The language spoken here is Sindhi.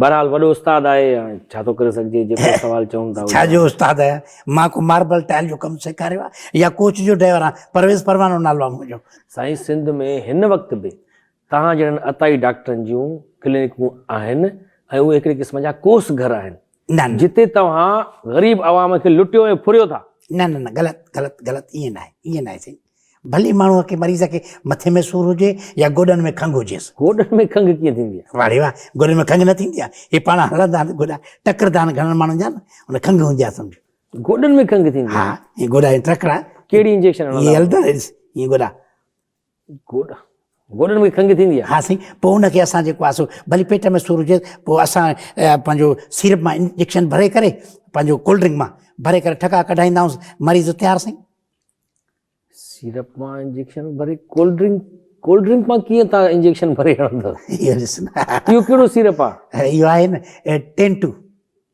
بهرحال وڏو استاد آهي هاڻي ڇا ٿو ڪري سگهجي جيڪو سوال چون ٿا ڇا جو استاد آهيان مان ڪو ماربل ٽائل جو ڪم سيکاريو آهي يا ڪوچ جو ڊرائيور آهيان پرويز پروانو نالو آهي منهنجو. سائين سنڌ ۾ هن وقت به توهان جهڙن عطائي ڊاڪٽرن جون ڪلينڪون آهن ۽ اهي هڪڙي قسم جا ڪوس گهر آهن نه نه جتي توهان غريب عوام کي لٽيو ۽ ڦريو ٿا. نه نه نه غلط غلط غلط ائين ناهي ائين ناهي سائين ڀلي ماڻهوء کي مريض کي مٿي ۾ سور هجي يا گوڏن ۾ کنگهه هجيس. گوڏن ۾ کنگهه ڪيئن ٿيندي آهي؟ واڙي واهه گوڏن ۾ کنگهه نه ٿيندي آهي. هي پاڻ هلندا آهن گوڏا ٽڪردا آهن گهڻن ماڻهن جا نه ان کنگهه هوندي آهي سمجهه. گوڏن ۾ کنگهه ٿيندي آهي؟ ها هي گوڏا هي ٽڪرا. ڪهڙي انجيڪشن هڻندا هي هلندا آهن هي گوڏا. گوڏا گوڏن ۾ کنگهه ٿيندي آهي؟ ها سائين پوء ان کي اسان جيڪو آهي سو ڀلي پيٽ ۾ سور هجي پوء اسان پنهنجو سيرپ مان انجيڪشن ڀري ڪري پنهنجو ڪولڊ ڊرنڪ مان ڀري ڪري ٺڪا ڪڍائيندا آهيون مريض تيار سائين. سيرپ مان انجيڪشن ڀري ڪولڊ ڊرنڪ ڪولڊ ڊرنڪ مان ڪيئن تان انجيڪشن ڀري هڻندو اهو ڏس نه اهو ڪهڙو سيرپ آ اهو آهي نه ٽينٽو